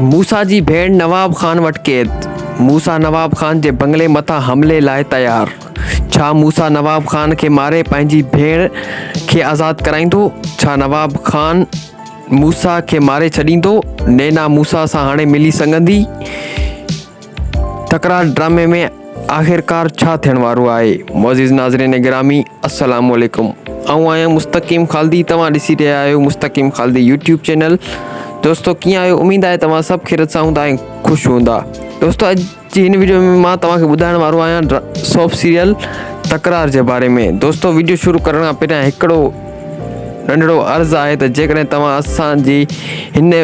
موسيٰ جي ڀيڻ نواب خان وٽ قيد، موسيٰ نواب خان جي بنگلي مٿان حملي لاء تيار، ڇا موسيٰ نواب خان کي ماري پنهنجي ڀيڻ کي آزاد ڪرائيندو؟ ڇا نواب خان موسيٰ کي ماري ڇڏيندو؟ نينا موسيٰ سان هاڻي ملي سگهندي؟ تڪرار ڊرامي ۾ آخرڪار ڇا ٿيڻ وارو آهي؟ معزز ناظرين گرامي السلام عليڪم آئون آهيان مستقيم خالدي توهان ڏسي رهيا آهيو مستقيم خالدي يوٽيوب چينل دوستو ڪيئن آهيو اميد آهي توهان سڀ خيرت سان هوندا ۽ خوش هوندا دوستو اڄ جي هن ويڊيو ۾ مان توهان کي ٻڌائڻ وارو آهيان سوپ سيريل تڪرار جي باري ۾ دوستو ويڊيو شروع ڪرڻ کان پهريان هڪڙو ننڍڙو عرض آهي ته جيڪڏهن توهان اسان جي هن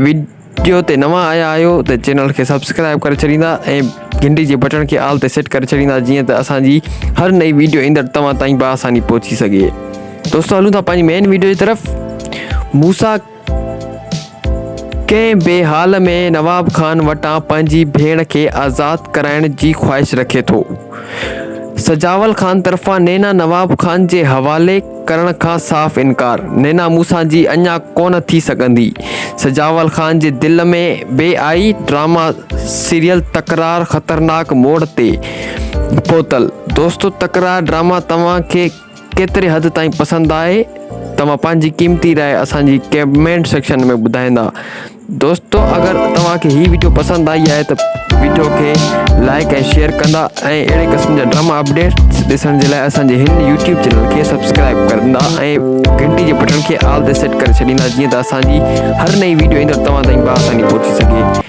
وڊيو تي نوان آيا آهيو ته چينل کي سبسڪرائب ڪري ڇڏيندا ۽ گهنٽي جي بٽڻ کي آل تي سيٽ ڪري ڇڏيندا جيئن ته اسان جي هر نئين ويڊيو ايندڙ توهان تائين بآساني پهچي سگهي. دوستو هلون ٿا پنهنجي مين ويڊيو جي طرف. موسيٰ ڪنهن به حال ۾ نواب خان وٽان پنهنجي ڀيڻ کي آزاد ڪرائڻ جي خواهش رکي ٿو. سجاول خان طرفان نينا نواب خان جي حوالي ڪرڻ کان صاف انڪار، نينا مون سان جي اڃا ڪونه ٿي سگهندي، سجاول خان جي دل ۾ به آئي، ڊراما سيريل تڪرار خطرناڪ موڙ تي پهتل، دوستو تڪرار ڊراما توهان کي ڪيتري حد تائين پسند آهي توهان پنهنجي قيمتي راء اسان جي ڪمينٽ سيڪشن ۾ ٻڌائيندا. دوستو اگر توهان کي هي ويڊيو پسند آئي آهي ته ويڊيو کي لائڪ ۽ شيئر ڪندا ۽ اهڙي قسم جا ڊراما اپڊيٽس ڏسڻ جي لاء اسان جي هن يوٽيوب چينل کي سبسڪرائب ڪندا ۽ گهنٽي جي بٽڻ کي آل تي سيٽ ڪري ڇڏيندا جيئن ته اسان جي هر نئين ويڊيو ايندڙ توهان تائين بآساني پهچي سگهي.